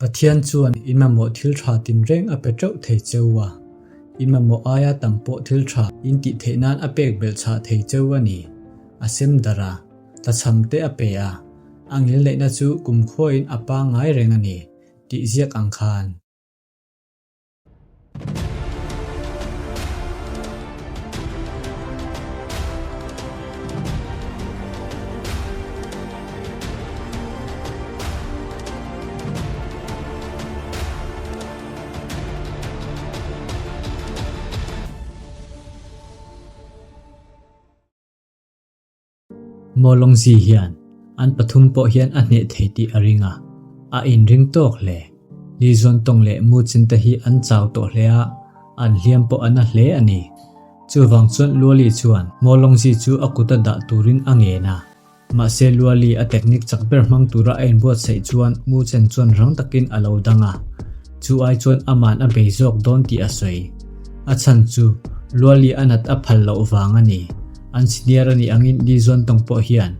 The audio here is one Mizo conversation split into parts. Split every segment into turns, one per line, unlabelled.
Pathian chuan in mamawh thil tha tinreng a pe teuh thei cheu a, in mamawh aia tam pawh thil tha in tih theih nan a pek belh chhah thei cheu a ni. A sem darh a, tlachham te a pe a, a ngilneihna chu kumkhuain a pangngai reng a ni, tih ziak ang khan. Mawlawngzi hian an pathum pawh hian a hneh thei tih a ring a, a inring tawk hle. Li Zuantawng leh Mu Chin te hi an chau tawh hle a, an hliam pawh a na hle a ni. Chuvang chuan Luali chuan Mawlawngzi chu a kuta dah turin a ngen a. Mahse Luali a technique chak ber hmang tura a inbuatsaih chuan Mu Chen chuan rang takin a lo dang a, chu ai chuan aman a bei zawk dawn tih a sawi. A chhan chu Luali a nat a phal loh vang a ni. An senior a nih angin Li Zuantawng pawh hian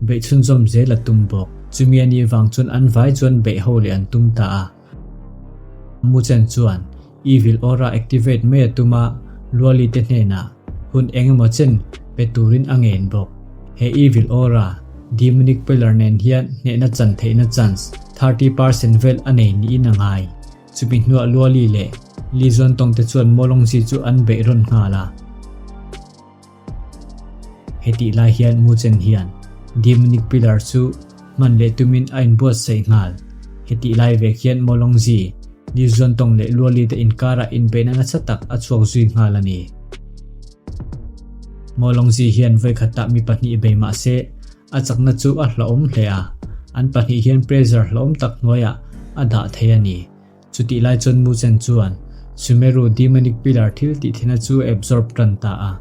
beih chhunzawm zel a tum bawk. Chumi a nih vang chuan an vai chuan beih ho leh an tum ta a. Mu Chen chuan Evil Aura activate mai a tum a, Luali te hnenah hun eng emaw chen pe turin a ngen bawk. He Evil Aura, Demonic Pillar nen hian hnehna chan theihna chance 30% vel a nei niin a ngai. Chumi hnuah Luali leh Li Zuantawng te chuan Mawlawngzi chu an beih rawn nghal a. Hetih lai hian Mu Chen hian Demonic Pillar chu hman leh tumin a inbuatsaih nghal. Hetih lai vek hian Mo Longzi, Liu Zuantong leh Luo Li te inkarah inbeihna nasa tak a chhuak zui nghal a ni. Mo Longzi hian vawikhatah mi pahnih bei mah se, a chakna chu a hlauhawm hle a, an pahnih hian pressure hlauhawm tak hnuaiah a dah thei a ni. Chutih lai chuan Mu Chen chuan Sumeru Demonic Pillar thil tih thina chu absorb tan ta a.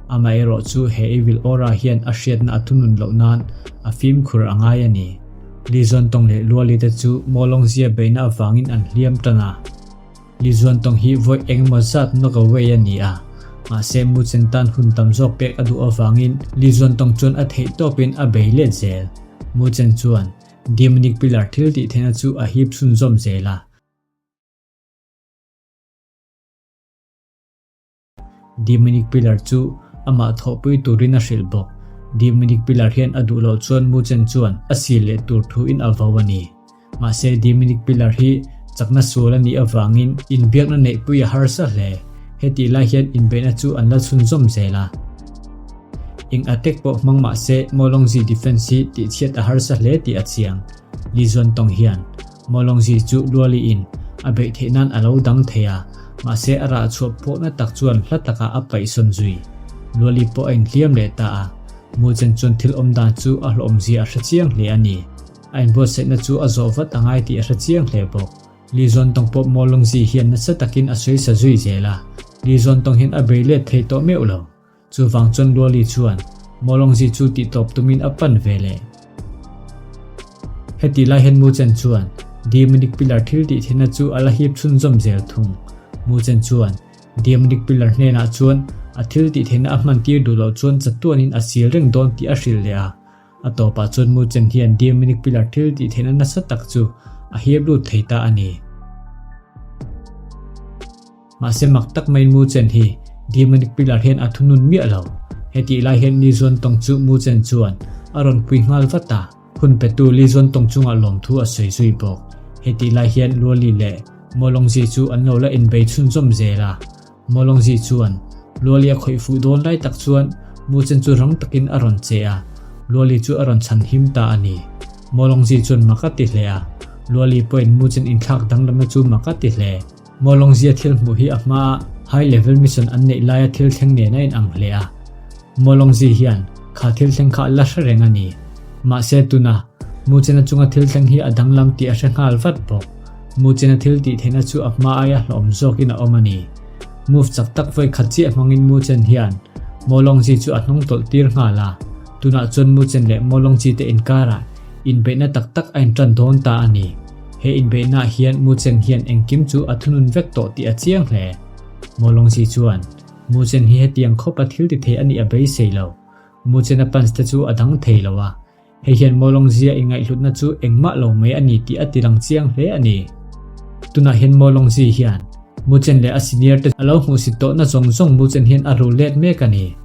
Amaherawh chu he evil aura hian a hriatna a thunun loh nan a fimkhur a ngai a ni. Li Zuantawng leh Luali te chu Mawlawngzia beihna avangin an hliam tan a. Li Zuantawng hi vawi engemaw zat knock away a ni a, mahse Mu Chen tan hun tam zawk pek a duh avangin Li Zuantawng chuan a theih tawpin a bei let zel. Mu Chen chuan Demonic Pillar thil tih theihna chu a hip chhunzawm zel a. Demonic Pillar chu amah thawhpui turin a hrilh bawk. Demonic Pillar hian a duh loh chuan Mu Chen chuan a sil leh tur thuin a vo a ni. Mahse Demonic Pillar hi chakna sual a nih avangin inbiakna neihpui a harsa hle. Hetih lai hian inbeihna chu an la chhunzawm zel a. Eng attack pawh hmang mah se Mawlawngzi defense hi tihchhiat a harsa hle tih a chiang. Li Zuantawng hian Mawlawngzi chu Lualiin a beih theih nan a lo dang thei a, mahse a rah chhuah pawhna tak chuan hla takah a paihsawn zui. Luali pawh a inhliam leh ta a, Mu Chen chuan thil awm dan chu a hlawhawmzia a hre chiang hle a ni. A inbuatsaihna chu a zawh vat a ngai tih a hre chiang hle bawk. Li Zuantawng pawh Mawlawngzi hian nasa takin a sawi sa zui zel a, Li Zuantawng hian a bei let thei tawh meuh lo. Chuvang chuan Luali chuan Mawlawngzi chu tihtawp tumin a pan ve leh. Heti lai hian Mu Chen chuan Demonic Pillar thil tih theihna chu a la hip chhunzawm zel thung. Mu Chen chuan Demonic Pillar hnenah chuan a thil tih theihna a hman tir duh loh chuan chatuanin a sil reng dawn tih a hrilh leh a. A tawpah chuan Mu Chen hian Demonic Pillar thil tih theihna nasa tak chu a hip lut thei ta a ni. Mahse mak tak mai Mu Chen hi Demonic Pillar hian a thunun miah lo. Hetih lai hian Li Zuantawng chu Mu Chen chuan a rawn pui nghal vat a, hun petu Li Zuantawng chungah lawmthu a sawi zui bawk. Hetih lai hian Luo Li leh Mo Longzi chu an lo la inbei chhunzawm zel a. Mo Longzi chuan Luo Li a khawih fuh dawn lai tak chuan Mu Chen chu rang takin a rawn che a, Luo Li chu a rawn chhan him ta a ni. Mo Longzi chuan mak a ti hle a, Luo Li pawhin Mu Chen inthlak danglamna chu mak a ti hle. Mawlawngzia thil hmuh hi a hmaa high level mission an neih laia thil thleng nen a inang hle a. Mawlawngzi hian kha thil thleng kha a la hre reng a ni. Mahse tuna Muchena chunga thil thleng hi a danglam tih a hre nghal vat bawk. Muchena thil tih theihna chu a hma aia hlawhawm zawkin a awm a ni. Move chak tak vawi khat chiah hmangin Muchen hian Mawlawngzi chu a hnung tawlh tir nghal a. Tunah chuan Muchen leh Mawlawngzi te inkarah inbeihna tak tak a intan dawn ta a ni. He inbeihnaah hian Muchen hian engkim chu a thunun vek tawh tih a chiang hle. Mawlawngzi chuan, Muchen hi hetiang khawpa thil ti thei a nih a beisei lo. Muchena punch te chu a dang thei lo a. Hei hian Mawlawngzia ingaihhlutna chu engmah lo mai a ni tih a ti lang chiang hle a ni. Tunah hian Mo Longzi hian Mu Chen leh a senior te a lo hmuhsit tawhna zawng zawng Mu Chen hian a rul let mek a ni.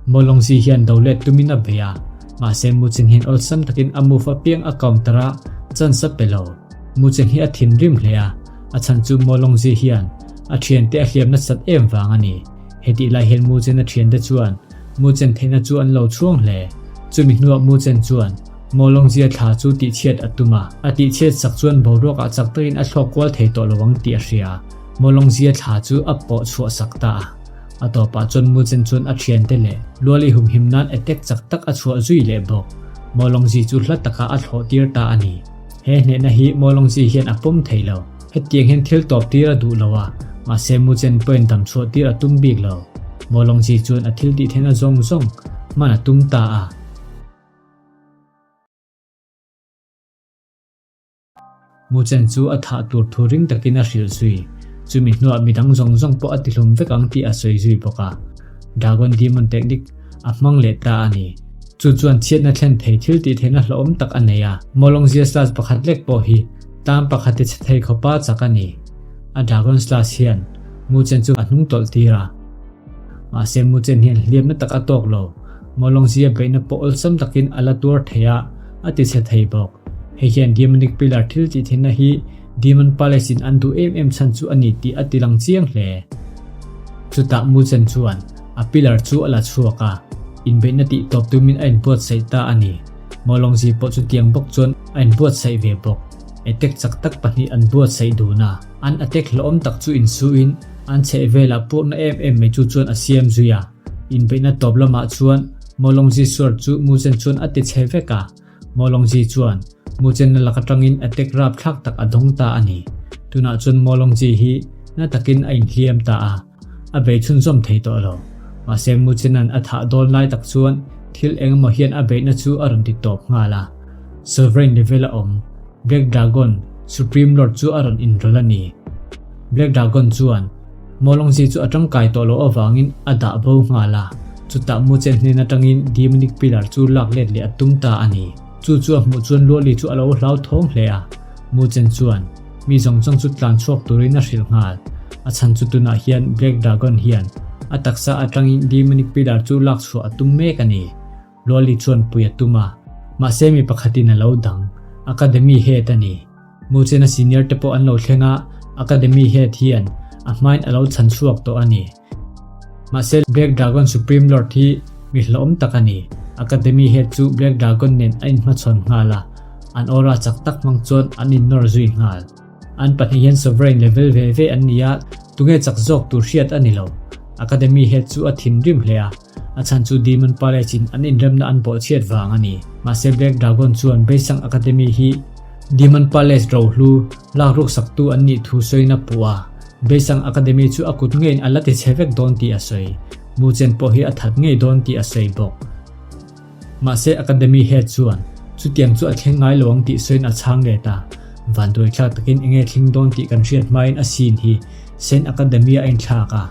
Mo Longzi hian do let tumin a bei a, mahse Mu Chen hian awlsam takin a move apiang a counter a, chance a pe lo. Mu Chen hi a thinrim hle a, a chhan chu Mo Longzi hian a thiante a hliam nasat em vang a ni. Hetih lai hian Mu Chen a thiante chuan Mu Chen theihna chu an lo chhuang hle. Chumi hnuah Mu Chen chuan Mo Longzia thla chu tihchhiat a tum a, a tihchhiat sak chuan boruakah chak takin a thlawk kual thei tawh lo ang tih a hria. Mo Longzia thla chu a pawh chhuah sak ta a. A tawpah chuan Mu Chen chuan a thiante leh Luali humhim nan attack chak tak a chhuah zui leh bawk. Mo Longzi chu hla takah a thlawh tir ta a ni. He hnehna hi Mo Longzi hian a pawm thei lo. Hetiang hian thil tawp tir a duh lo a, mahse Mu Chen pawhin dam chhuah tir a tum bik lo. Mo Longzi chuan a thil tih theihna zawng zawng hman a tum ta a. Mu Chen chu a thah tur thu ring takin a hrilh zui. Chumi hnuah midang zawng zawng pawh a tihlum vek ang tih a sawi zui bawk a. Dragon Demon Technique a hmang leh ta a ni. Chu chuan chhiatna thlen thei thil tih theihna hlauhawm tak a nei a. Mawlawng zia slash pakhat lek pawh hi tlang pakhat ti chhe thei khawpa chak a ni. A Dragon Slash hian Mu Chen chu a hnung tawlh tir a. Mahse Mu Chen hian hliamna tak a tawk lo. Mawlawng zia beihna pawh awlsam takin a la tuar thei a, a ti chhe thei bawk. Hei hian Demonic Pillar thil tih theihna hi Demon Palace in an duh em em chhan chu a ni tih a ti lang chiang hle. Chutah Mu Chen chuan a pillar chu a la chhuak a, inbeihna tih tawp tumin a inbuatsaih ta a ni. Mawlawngzi pawh chutiang bawk chuan a inbuatsaih ve bawk. Attack chak tak pahnih an buatsaih dun a, an attack hlauhawm tak chu insuhin an chhehvelah purna em em mai chu chuan a siam zui a. Inbeihna tawp lamah chuan Mawlawngzi suar chu Mu Chen chuan a ti chhe vek a. Mawlawngzi chuan Mu Chen-na lak atangin attack rapthlak tak a dawng ta a ni. Tunah chuan Mawlawngzi hi na takin a inhliam ta a, a bei chhunzawm thei tawh lo. Mahse Mu Chen-a'n a thah dawn lai tak chuan thil engemaw hian a beihna chu a rawn ti tawp nghal a. Sovereign level a awm Black Dragon Supreme Lord chu a rawn inrawlh a ni. Black Dragon chuan Mawlawngzi chu a tangkai tawh loh avangin a dah bo nghal a, chutah Mu Chen hnen atangin Demonic Pillar chu lak let leh a tum ta a ni. Chu chu a hmuh chuan Luali chu a lo hlauthawng hle a, Mu Chen chuan mi zawng zawng chu tlan chhuak turin a hrilh nghal. A chhan chu tunah hian Black Dragon hian a taksa atangin Demonic Pillar chu lak chhuah a tum mek a ni. Luali chuan pui a tum a, mahse mi pakhatin a lo dang, Academy Head a ni. Mu chena senior te pawh an lo thleng a, Academy Head hian a hmain a lo chhan chhuak tawh a ni. Mahse Black Dragon Supreme Lord hi mi hlauhawm tak a ni. Academy Head chu Black Dragon nen a inhmachhawn nghal a, an aura chak tak hmang chuan an innawr zui nghal. An pahnih hian Sovereign level ve ve an ni a, tunge chak zawk tur hriat a ni lo. Academy Head chu a thinrim hle a. A chhan chu Demon Palace in an inremna an bawhchhiat vang a ni. Mahse Black Dragon chuan Beisang Academy hi Demon Palace rohlu lak ruksaktu an nih thu sawiin a puh a, Beisang Academy chu a kut ngeiin a la ti chhe vek dawn tih a sawi. Mu Chen pawh hi a that ngei dawn tih a sawi bawk. Mahse Academy head chuan chutiang chu a thleng ngai lo ang tih sawiin a chhang let a, vanduaithlak takin enge thleng dawn tih kan hriat hmain a scene hi Saint Academy a inthlak a,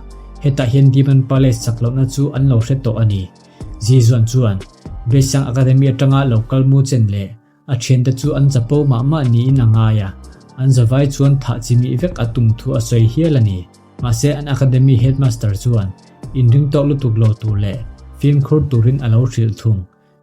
hetah hian Demon Palace chak lohna chu an lo hre tawh a ni. Zizuan chuan Beisang Academy atanga lo kal mu chen leh A thiante chu an chapo mah mah niin a ngai a, an zavai chuan thah chi mih vek a tum thu a sawi hial a ni. Mahse an academy headmaster chuan inring tawk lutuk lo tur leh fimkhur turin a lo hrilh thung.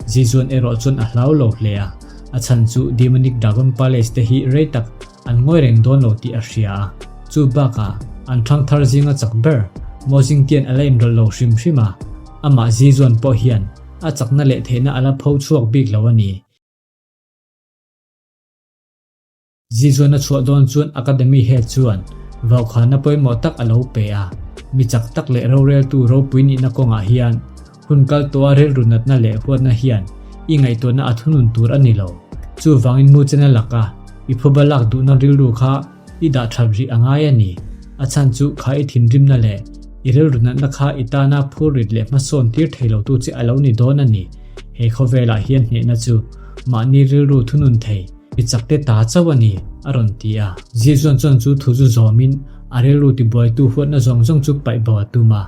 Zizuan erawh chuan a hlau lo hle a, a chhan chu Demonic Dragon Palace te hi rei tak an ngawi reng dawn lo tih a hria a. Chu bakah an thangthar zinga chak ber Mozingtian a la inrawlh lo hrim hrim a, amah Zizuan pawh hian a chakna leh theihna a la pho chhuak bik lo a ni. Zizuan a chhuah dawn chuan Academy Head chuan vaukhana pawimawh tak a lo pe a, mi chak tak leh roreltu ropui nihna kawngah hian hun kal tawha rilru natna leh huatna hian i ngaihtuahna a thunun tur a ni lo. Chuvangin mu chena laka i phuba lak duhna rilru kha I dah that rih a ngai a ni. A chhan chu kha i thinrimna leh i rilru natna kha i tana phur rit leh hmasawn tir thei lotu che a lo ni dawn a ni. He khawvelah hian hnehna chu mahni rilru thunun thei mi chakte ta chauh a ni, a rawn ti a. Zizuan chuan chu thu chu zawmin a rilru tibuaitu huatna zawng zawng chu paih bo a tum a,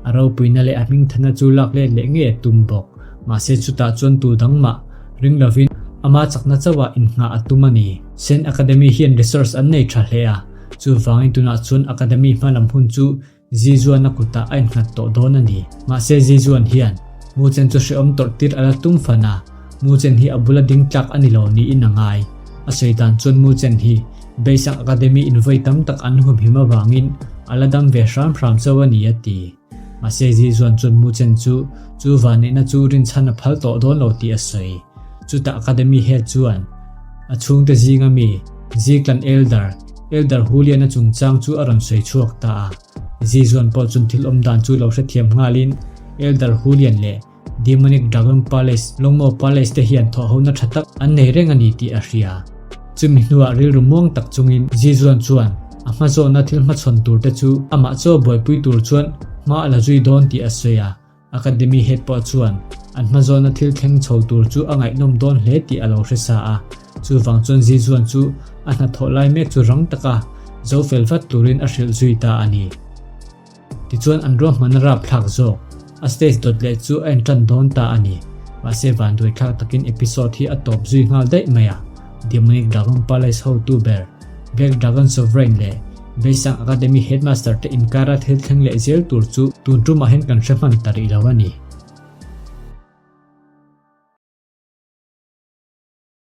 a ropuina leh a hmingthana chu lak let leh ngei a tum bawk. Mahse chutah chuan tu dang mah ring lovin ama chakna chauhah innghah a tum a ni. Saint Academy hian resource an nei tha hle a. Chuvangin tunah chuan Academy hmalam hun chu Zizuana kutah a innghat tawh dawn a ni. Mahse Zizuan hian Muchen chu hrehawm tawrh tir a la tum fan a, Muchen hi a bula ding tlak a ni lo niin a ngai. A sawi dan chuan Muchen hi Beisang Academy in vawi tam tak an humhim avangin a la dam ve hram hram chauh a ni a ti. Mahse Zizuan chuan Muchen chu chu vanneihna chu rinchhan a phal tawh dawn lo tih a sawi. Chutah Academy head chuan a chhungte zinga mi Ziklan Elder, Elder Julian-a chungchang chu a rawn sawi chhuak ta a. Zizuan pawh chun thil awm dan chu lo hrethiam nghalin Elder Julian leh Demonic Dragon Palace, Longmo Palace te hian thawhhona tha tak an nei reng a ni tih a hria. Chumi hnuah rilru muang tak chungin Zizuan chuan a hmazawhna thil hmachhawn tur te chu amah chaw buaipui tur chuan hma a la zui dawn tih a sawi a. Academy head pawh chuan an hmazawna thil thleng chho tur chu a ngaihnawm dawn hle tih a lo hre sa a, chuvang chuan Zizuan chu a hnathawh lai mek chu rang taka zo fel vat turin a hrilh zui ta a ni. Tichuan an ruahman a rapthlak zawk, a stage dawt leh chu a intan dawn ta a ni. Mahse vanduaithlak takin episode hi a tawp zui nghal daih mai a, Demonic Dragon Palace hotu ber Black Dragon Sovereign leh Beisang Academy Headmaster te inkara thil thleng leh zel tur chu tun tumah hian kan hre hman ta rih lo a ni.